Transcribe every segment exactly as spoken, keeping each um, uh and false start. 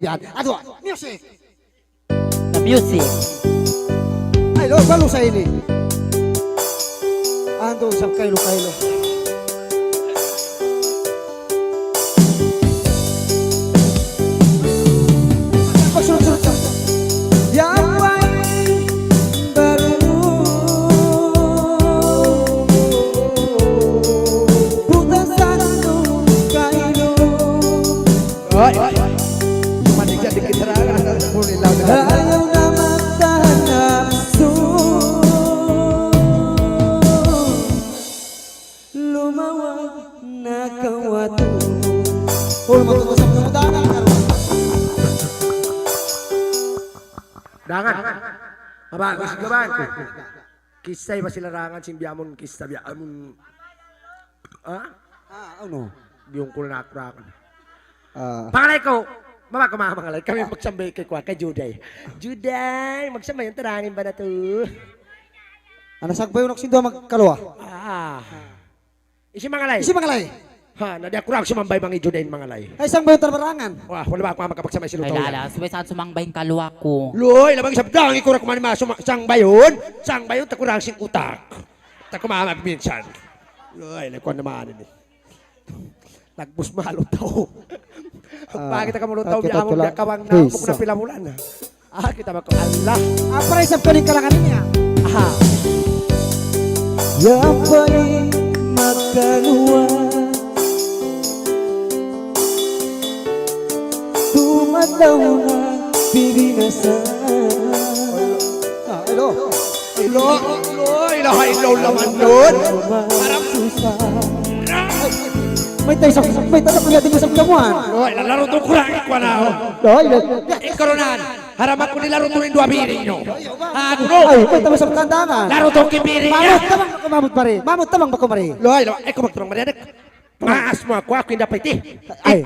Yan. Atu, music. The music. Ay, lo, balu sa ini. Ando, isab kailu, kailu. Pagsunod-sunod sa. Yan ba'y baru butasan nung kailu. Ay, manig siya, dikit sa rangan. Ayaw na magtahan nafsu. Lumawag na kawatu. Uy, matuto sa mga dangan, karon. Dangan. Aba, gusto ka ba? Kissa ba sila rangan, sin biya' amun kissa, biya' amun, ha? Ah, ano? Biyungkul na aku rangan. Ah. Pangalay ku, mama ku, mama, pangalay. Kami magsambay kay kuwan, kay Juday. Juday, magsambay yan, tarangin ba na tu? Ana, sagbay unak sin duwa magkaluwa. Ah. Isi mangalay? Isi mangalay? Ha, na di' aku rang sumambay bang hi Juday mangalay. Ay, sambay yan, tara barangan. Wah, wala' ba aku makapagsambay sin lutaw yan? Ay, lala, subay sa sumangbay in kaluwa ku. Luy, labang isab dang, iku ra kumani ma-, suma-, sangbayun. Sangbayun, takurang sin utak. Taku mamag minsan. Luy, likuan naman ini. Nagbus malu tau. Ah, pagi ta kamu lutaw, kita biya' amun tula. Biya' kawang na, Isa. Bukun na pila bulan na. Ah, kita ba ku, Allah. Apa isab kaning kalangan ini, ah? Aha. Yan ba'y makaluwa? Tumataw na, bibinasa. Ah, hello. Hello, hello, ilaha illallah, manun. Haram. Mayta' isab, mayta' isab, kuya, di' isab kamuan. Hello, ila, laru tu kurang, ikuan na, oh. Hello, hello. Ikarunan. Haram aku nilarutu in duwa biring niyu. Aku, no. Ay, mayta' isab kandangan. Larutu ku in biring niya. Mamut tabang baka mamut mari. Mamut tabang baka mari. Hello, hello. Ikaw magtabang mari, anak. Maas mu aku, aku in dapat, eh. Ay.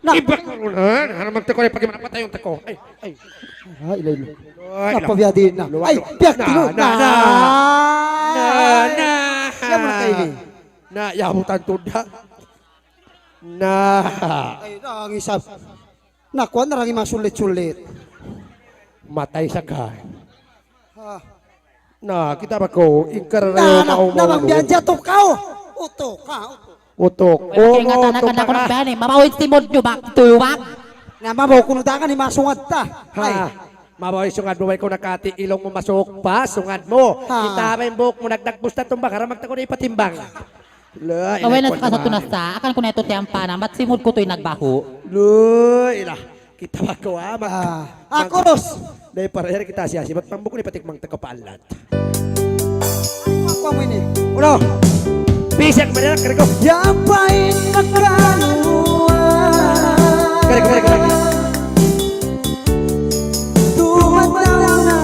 Na. Ibak mu na, ha? Haraman ta ku, ay, pag-iman, patayun ta ku. Ay, ay. Ah, ila, ila. Ay, ila. Napa biya' diin na? Luwa, ay, luwa. Biya' na, tilu na, na. Na, na. Na. Siya mo na kayo, eh. Na, yabutan tuda. Na. Ay, na, ang isab. Na, kuwan na lang yung mga sulit-sulit. Matay sa ka. Ah. Na, kita' ba kaw, ingkar na, na, na, na, bang biyan siya, tukaw. Uto, ka, uto. Uto. Well, kaya nga, uto, tanak-tanak ka na. Biyan, eh. Mamaw in simod niyu, bak, tuyuwak. Na, mabaw, kunutangan, eh, masungad ta. Ha. Ay. Mabaw in sungad mu, way kaw nakati, ilong mu masuk pa, sungad mu. Ha. Kita' ba in buhuk mu, nagdagbus na tumbang, haram magtako na ipatimbang. Luy, kaway na sa kasatunas sa, akan ku na ito tiyampanan, bat simud ku tu'y nagbahu. Luy, ila. Kita' ba kaw, ah, mag-, ah, mag-, kuros. Dahil para yan kita siya, sibat pambukul, ipatik mang takapaalat. Ay, makuha mo ini. Uno. Bisag, manila, kariko. Yan ba'y makaluwa? Kariko, kariko, kariko. Tumataw na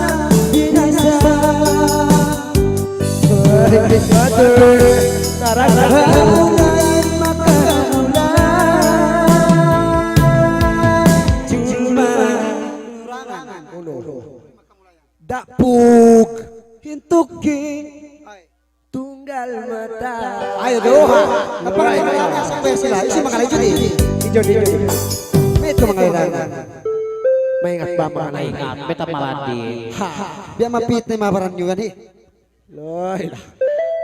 binasa. Balik ni Father. Tarang, tarang. Ako na in makamula. Cuma. Uno. Dapug. Hintuki. Tunggal mata. Ayo, duha. Napangay na lang sa pwes sila. Isi mga kalayo di. Ijo, ijo, ijo. May ito mga ilan. Maingat ba mga kalayo? Maingat. Beta malandi. Ha. Biya' mapit na yung mga baran nyo yan, eh. Loy, la.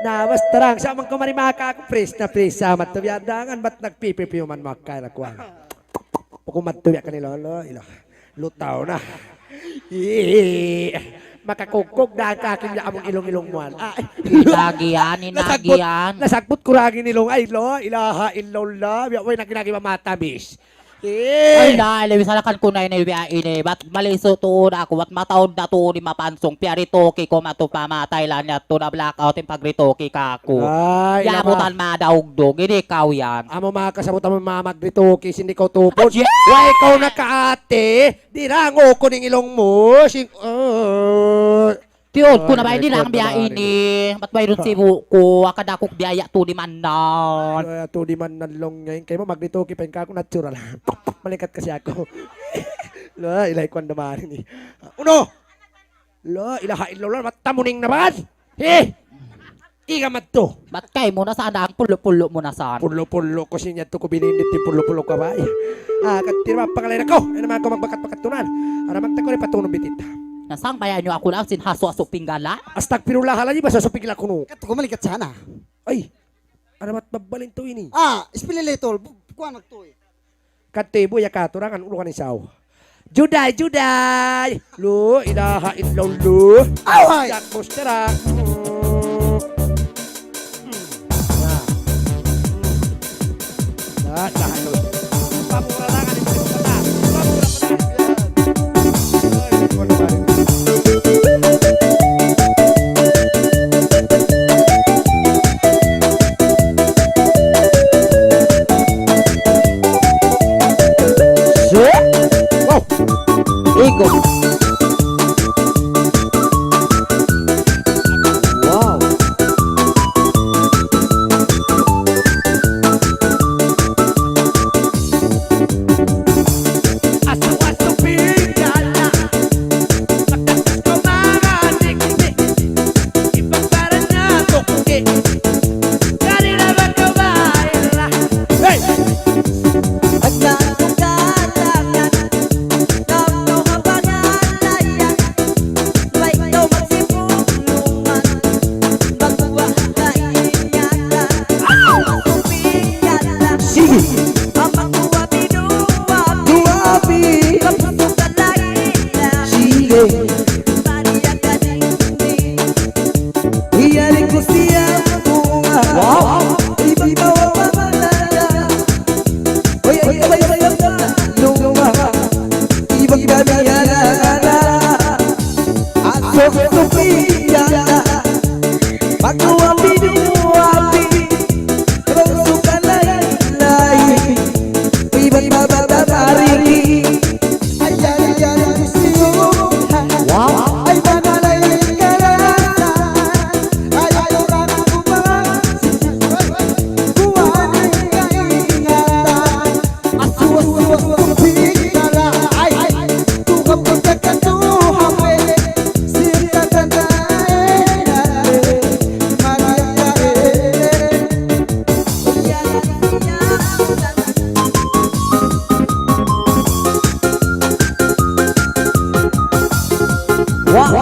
Na, mas tarang. Sa' man kumari maka aku, pres na pres. Sa' matubiadangan, ba't nagpipipiuman maka na kuwan? Pagkumat tubiak kanila, loy, la. Lutaw na. Ii. Makakugkug da ka akin ya amun ilung-ilung muan. Ah, inagian, inagian. Nasagbut, nasagbut ku ra in ilung. Ay, la ilaha illallah. Biya' way naginagi mamatamis. Ii. Ay, la, la, misalakan ku na ini, biya' ini. Bat malisu tuud aku, bat mataud na tuud di' mapansung. Piyari tuki ku matu pamatay la niya tu na blackout in pagrituki kaku'. Ay, yabutan madaugdug. Ini kaw yan. Amu makasabut amu mamagrituki, sindi kaw tupud. Ay, yeah! Way kaw nakaati. Dirangu ku in ilung mu, sing-, uh. Tiyod ku na ba ini lang biya' ini? Bat wayruun sibu' ku, akadakuk biya' ya tu di' mannan. Ay, tu di' mannan long niya. Kay mu magrituki pa in kaku' natural. Malikat kasi aku. La, ilay ku anda mari ni. Uno! La ilaha illallah, matamuning na ba? He! Iga madtu. Bat kaymu na sana, ang pulo-pulo mu na sana. Pulo-pulo ku sin yadtu ku binindit in pulo-pulo ku bay. Ah, katirma pangalay na ku. Ay naman ku magbakat-bakat tunan. Ara magtako ni patunong bitit. Nasang bayan niyu aku lang sin hasu-hasu pinggala. Astagfirullahaladzim, hasu-hasu pinggala kunu'. Kat ku malikat sana. Ay, ara mat babbalin tu ini. Ah, ispilili tol. Bu-, kuwan magtuy. Katibu ya katurangan ulukan isaw. Juday, juday. La ilaha illallah. Away. Yak mustara. La ilaha illallah. Pamuralangan itu kata. Pamuralangan. Wow. Ego. Wow. Asu-asu pigala. Hey! Sige. Duwa bi. Sige. Wow. Wow. Wa.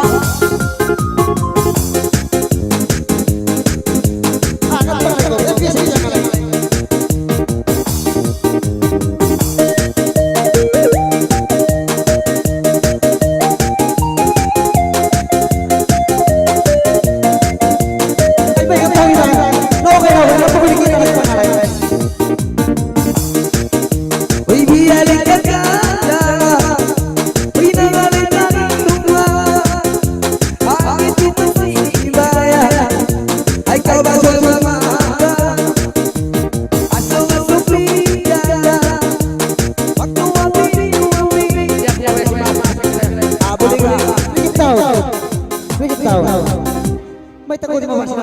May tago di mabasa.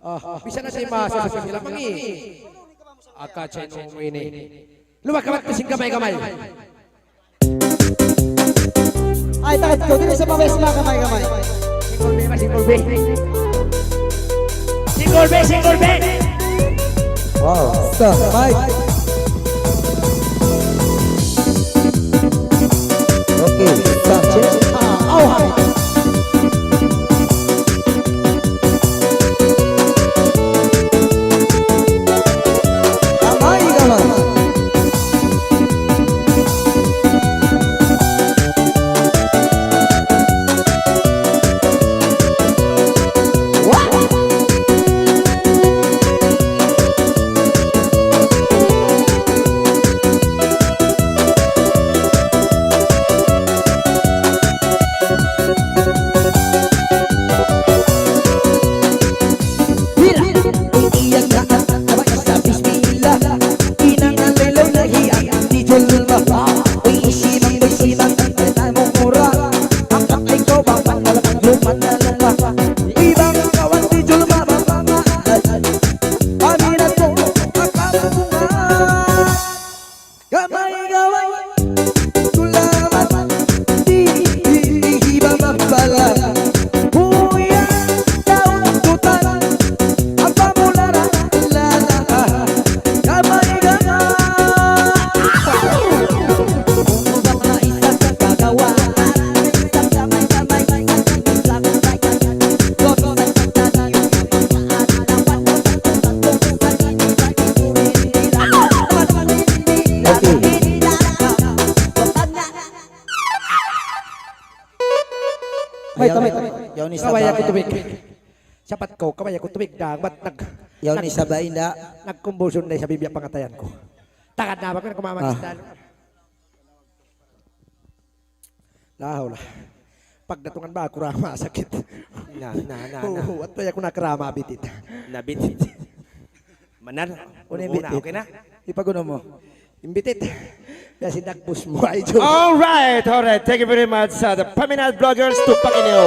Ah, bisa na siya masa sa sila mangi. Aka chenu ini. Luwa ka ba sin gamay-gamay? Ay, takot ko. Dili sa mga best mga gamay-gamay. Single B ba, single B? Single B, single B! Wow. Sa mic. Okay, sa check. Ah, oh, hi. Gamay, gamay. Ay, tamay, tamay. Yaun isab. Kawaya ku tubig. Sapat ku, kawaya ku tubig da, bat nag-, Yaun nag-, isab, inda. Nagkumbulsyon na isab in biya' pangatayan ku. Tagad na ba ku na kumamagis. Ah. La hawla. Pagdatungan ba aku rama sakit. Na, na, na, na. Oo, at kaya ku na karama bitit. Na bitit. Manar, unu in bitit? Okay na? Ipagunu mu. In bitit. Biya' sin dagbus mu, ay, jo. All right, all right. Thank you very much sa the Paminal Vloggers. Tupak inyo.